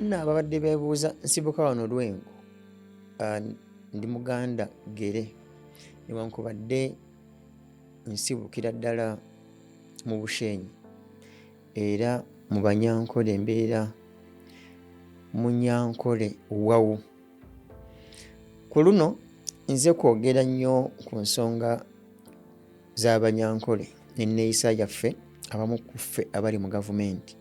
Nno ababadde beebuuza, nsibuka wano Lwengo, ndi Muganda ggere newankubadde nsibukira ddala mu Bushenyi era mu Banyankole mbeera Munyankole Wawu. Ku luno nze kwogera nnyo ku nsonga z'Abanyankole n'enneeyisa yaffe abamu ku ffe abali mu gavumenti.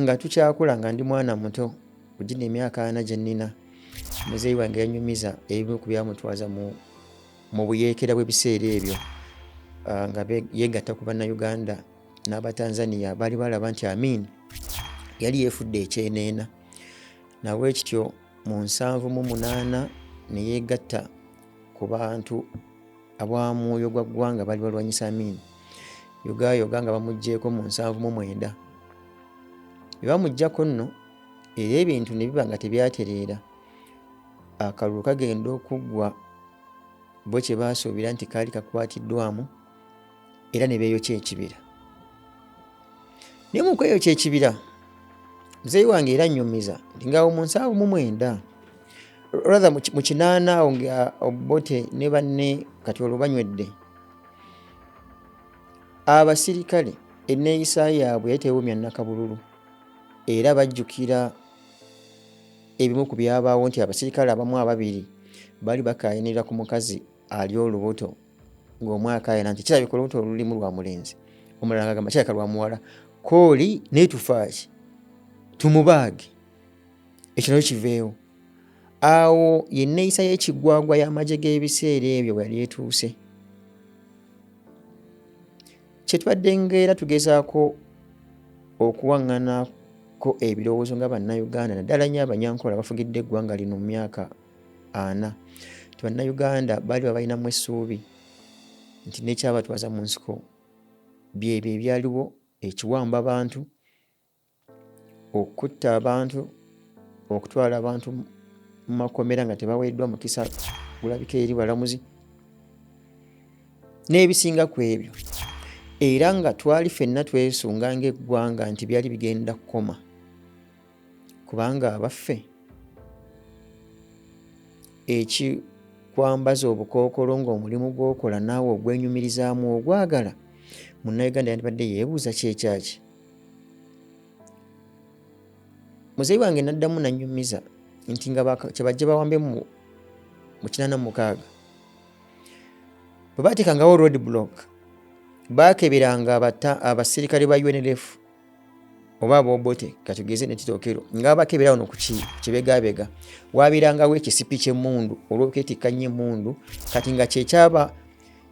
Nga tukyakula nga ndi mwana muto ku gino emyaka 40 gye nnina, muzeeyi wange yannyumiza ebimu ku byamutwaza mu buyeekera bw'ebiseera ebyo nga yeegatta ku Bannayuganda n'Abatanzania baali balaba nti Amin yali yeefudde ekyeneena. Nabwekityo mu 78 ne yeegatta ku bantu abwa mwoyo gwa ggwanga baali balwanyisa Amin. Yogaayoga nga bamuggyeeko mu 79. Bwe bamuggyako nno era ebintu ne biba nga tebyatereera. Akalulu kagenda okuggwa bo kye baasuubira nti kaali kakwatiddwamu era ne beeyokya ekibira. Naye mu kweyokya ekibira, muzeeyi wange era annyumiza nti ng'awo mu 79, rather mu 80 awo nga Obote ne banne kati olwo banywedde, abasirikale enneeyisa yaabwe yali tewuumya nnakabululu era bajjukira ebimu ku byabaawo nti abasirikale abamu ababiri baali bakaayanira ku mukazi ali olubuto ng'omu akaayana nti kirabika olubuto olulimu lwa mulenzi, omulala ng'agamba kirabika lwa muwala, kooli naye tufaaki tumubaage ekyo nakyo kiveewo. Awo yenneeyisa y'ekiggwagwa y'amagye g'ebiseera ebyo bwe yali etuuse. Kye tubadde ng'era tugezaako okuwaŋŋanako ebirowoozo nga Bannayuganda naddala nnyo Abanyankole abafugidde eggwanga lino mu myaka 40 nti Bannayuganda baali babalinamu essuubi nti n'ekyabatwaza mu nsiko byebyo ebyaliwo ekiwamba bantu, okutta abantu, okutwala abantu mu makomera nga tebaweereddwa mukisa gulabika eri balamuzi n'ebisinga ku ebyo, era nga twali ffenna twesunga ng'eggwanga nti byali bigenda kukoma kubanga abaffe ekikwambaza obukookolo ng'omulimu gw'okola naawe ogwenyumirizaamu ogwagala, Munnayuganda yandibadde yeebuuza kyekyaki. Muzeeyi wange n'addamu n'annyumiza nti nga kyebajja bawambe mu 86 bwe baateekangawo road block baakeberanga abasirikale ba UNLF oba ab'Obote katugeze ne Tito Okello nga bakebera wano ku kibegabega waabeerangawo ekisipi ky'emmundu olw'okwetikka nnyo emmundu kati nga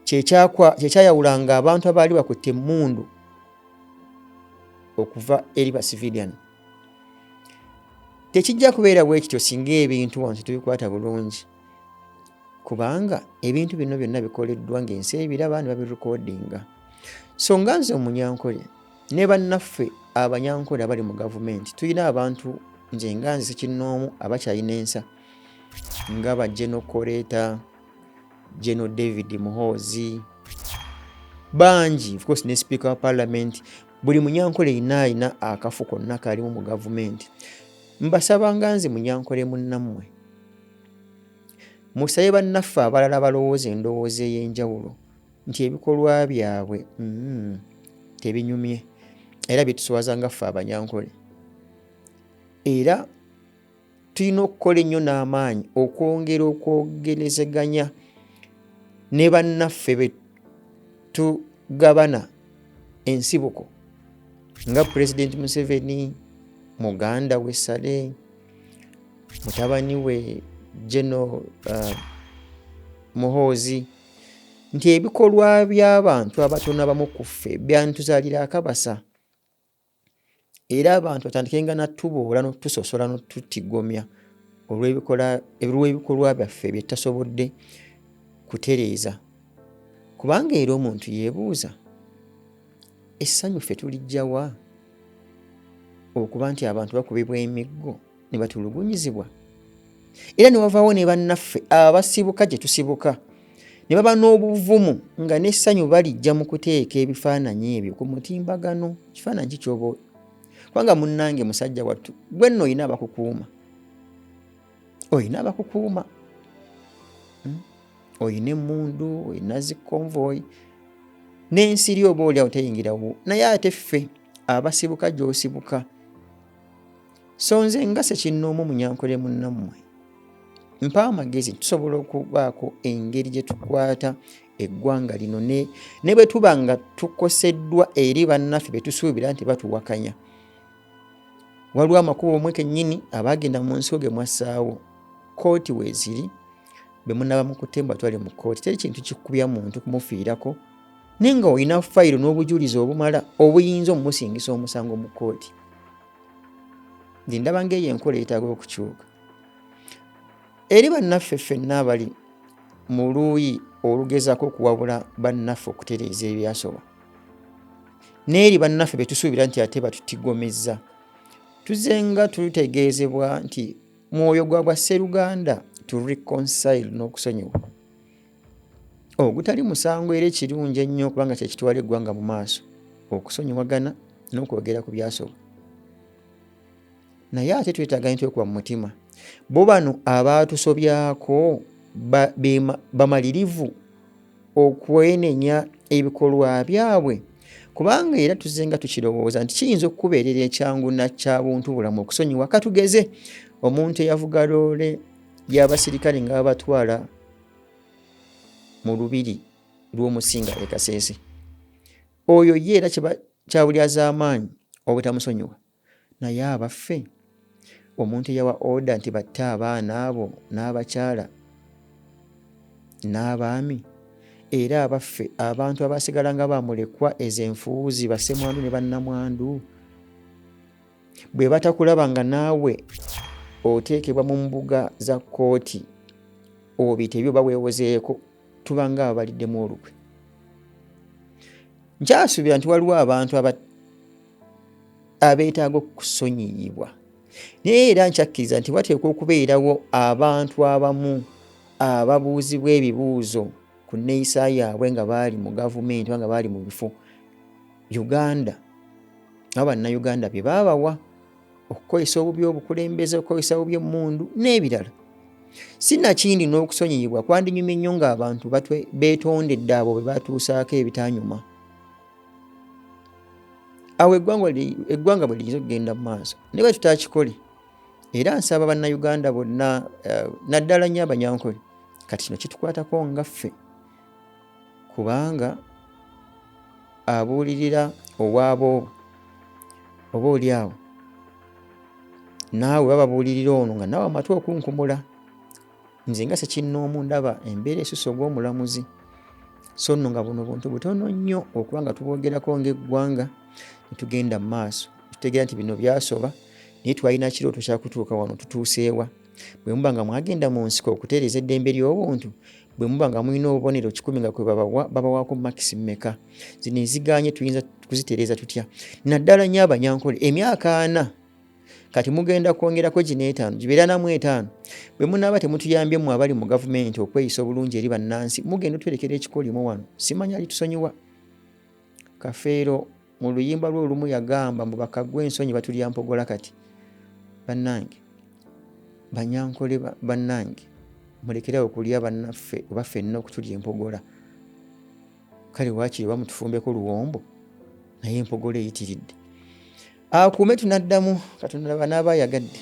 kyekyayawulanga abantu abaali bakutte emmundu okuva eri ba civilian. Tekijja kubeera bwe kityo singa ebintu wano tetubikwata bulungi, kubanga ebintu bino byonna bikoleddwa ng'ensi ebiraba ne babirekodinga. So nga nze Omunyankole ne bannaffe Abanyankole abali mu gavumenti tulina abantu nze nga nze sekinnoomu abakyalina ensa nga ba General Koleta, General David Muhoozi, bangi, of course ne Speaker wa Parliament, buli Munyankole yenna alina akafu konna kalimu mu gavumenti. Mbasaba nga nze Munyankole munnammwe, musabe bannaffe abalala balowooza endowooza ey'enjawulo nti ebikolwa byabwe tebinyumye era bituswaza nga ffe Abanyankole, era tulina okukola ennyo n'amaanyi okwongera okwogerezeganya ne bannaffe be tugabana ensibuko nga Pulezidenti Museveni, muganda we Saleh, mutabani we General Muhoozi, nti ebikolwa by'abantu abatono abamu ku ffe byantuzaalira akabasa era abantu batandikenga natuboola n'otusosola n'otutigomya olw'ebikolwa byaffe bye tutasobodde kutereeza. Kubanga era omuntu yeebuuza essanyu ffe tuliggya wa okuba nti abantu bakubibwa emiggo ne batulugunyizibwa, era ne wavaawo ne bannaffe abasibuka gye tusibuka ne baba n'obuvumu nga n'essanyu balijja mu kuteeka ebifaananyi ebyo ku mutimbagano. Kifaananyi ki ky'oba Kubanga munnange musajja wattu, gwe nno olina abakukuuma, olina abakukuuma, Olina emmundu, olina zi convoy n'ensiri, oba oli awo teyingirawo. Naye ate ffe abasibuka gy'osibuka, so nze nga ssekinnoomu Munyankole munnammwe, mpa amagezi, tusobola okubaako engeri gye tukwata eggwanga lino ne bwe tuba nga tukoseddwa eri bannaffe be tusuubira nti batuwakanya. Waliwo amakubo omwe kennyini abaagenda mu nsiko ge mwassaawo, kkooti weeziri, be munaaba mukutte mubatwale mu kkooti. Teri kintu kikubya muntu kumufiirako naye nga olina fayiro n'obujulizi obumala obuyinza omumusingisa omusango mu kkooti. Nze ndaba ng'eyo enkola yeetaaga okukyuka. Eri bannaffe ffenna abali mu luuyi olugezaako okuwabula bannaffe okutereeza ebyasoba, n'eri bannaffe be tusuubira nti ate batutigomezza, tuzenga tutegeezebwa nti mwoyo gwa bwa sseruganda to reconcile n'okusonyiwa ogutali musango, era ekirungi ennyo kubanga kyekitwala eggwanga mu maaso, okusonyiwagana n'okwogera ku byasoba. Naye ate twetaaga nti okuba mu mutima bo bano abaatusobyako bamalirivu okwenenya ebikolwa byabwe, kubanga era tuzenga tukirowooza nti kiyinza okukubeerera ekyangu na kya buntu bulamu okusonyiwa. Katugeze omuntu eyavuga loole y'abasirikale nga babatwala mu lubiri lw'Omusinga e Kasese, oyo ye era kiba kya bulyazaamaanyi obutamusonyiwa. Naye abaffe, omuntu eyawa order nti batte abaana abo n'abakyala n'abaami, era abaffe abantu abasigala nga bamulekwa ezo enfuuzi bassemwandu ne bannamwandu, bwe batakulaba nga naawe oteekebwa mu mbuga za kkooti obitebye oba weewozeeko, tuba nga abaliddemu olukwe. Nkyasuubira nti waliwo abantu abeetaaga okusonyiyibwa, naye era nkyakkiriza nti wateekwa okubeerawo abantu abamu ababuuzibwa ebibuuzo ku nneeyisa yaabwe nga baali mu gavumenti oba nga baali mu bifo Uganda aba Bannayuganda bye baabawa, okukozesa obubi obukulembeze, okukozesa obubi emmundu n'ebirala. Si nakindi n'okusonyiyibwa kwandinyumye nnyo ng'abantu beetondedde abo be batuusaako ebitanyuma. Awo eggwanga bwe liyinza okugenda mu maaso, naye bwe tutakikole. Era nsaba Bannayuganda bonna, naddala nnyo Abanyankole, kati kino kitukwatako nga ffe, kubanga abuulirira owaaboobo oba oli awo naawe bababuulirira ono nga naawe amatu okunkumula. Nze nga ssekinnoomu ndaba embeera esusse ogw'omulamuzi, so nno nga buno buntu butono nnyo okuba nga tubwogerako ng'eggwanga ne tugenda mu maaso, tutegeera nti bino byasoba, naye twalina kirooto kya kutuuka wano, tutuuseewa? Bwe muba nga mwagenda mu nsiko okutereeza eddembe ly'obuntu, bwe muba nga mulina obubonero 100 nga kwe babawa, babawaako makisi mmeka? Zino ezigaanye tuyinza kuzitereeza tutya? Naddala nnyo Abanyankole, emyaka 40 kati mugenda kwongerako gino 5, gibeere 45. Bwe munaaba temutuyambye mmwe abali mu gavumenti okweyisa obulungi eri bannansi, mugenda otwerekera ekikolimo wano, simanyi alitusonyiwa. Kafeero mu luyimba lwe olumu yagamba mbu bakagwa ensonyi batulya mpogola. Kati bannange Banyankole, bannange mulekerawo okulya bannaffe oba ffenna okutulya empogola. Kale waakiri oba mutufumbeko luwombo, naye empogola eyitiridde. Akuume, tunaddamu Katonda banaaba ayagadde.